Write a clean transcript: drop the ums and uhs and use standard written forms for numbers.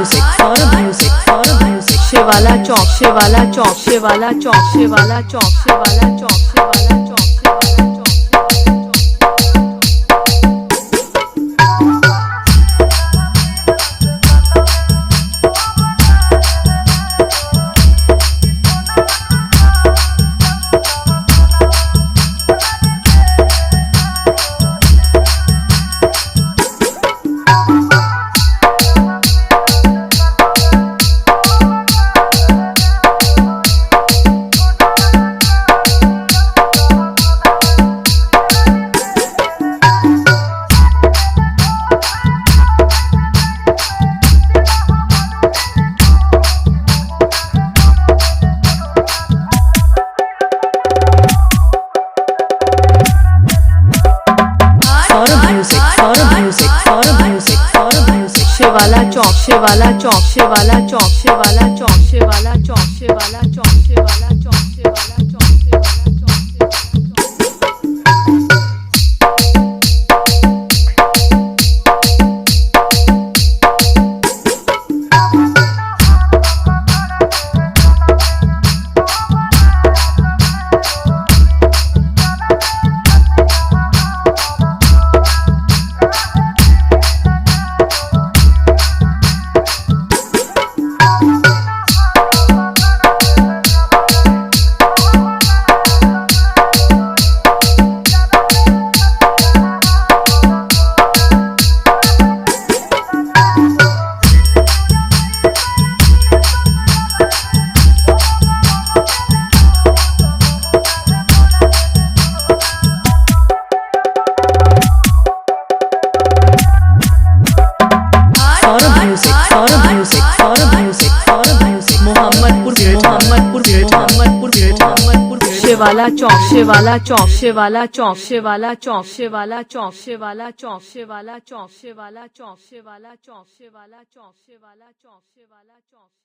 music, Saurabh music, Saurabh music, Shivala Chowk, Shivala Chowk, Shivala Chowk, Shivala Chowk, Shivala Chowk, Shivala Chowk, Shivala Chowk, Shivala Chowk. Saurabh music, Saurabh music, Saurabh music, Saurabh music, Shivala Chowk, Shivala Chowk, Shivala Chowk, Shivala Chowk, Shivala Chowk, Shivala Chowk, Shivala Chowk, Shivala Chowk, Shivala Chowk, Shivala Chowk. Saurabh music, Saurabh music, Saurabh music, Saurabh music, Mohammadpur, Mohammadpur, Mohammadpur, Mohammadpur, Shivala Chowk, Shivala Chowk, Shivala Chowk, Shivala Chowk, Shivala Chowk, Shivala Chowk, Shivala Chowk, Shivala Chowk, Shivala Chowk, Shivala Chowk, Shivala Chowk, Shivala Chowk.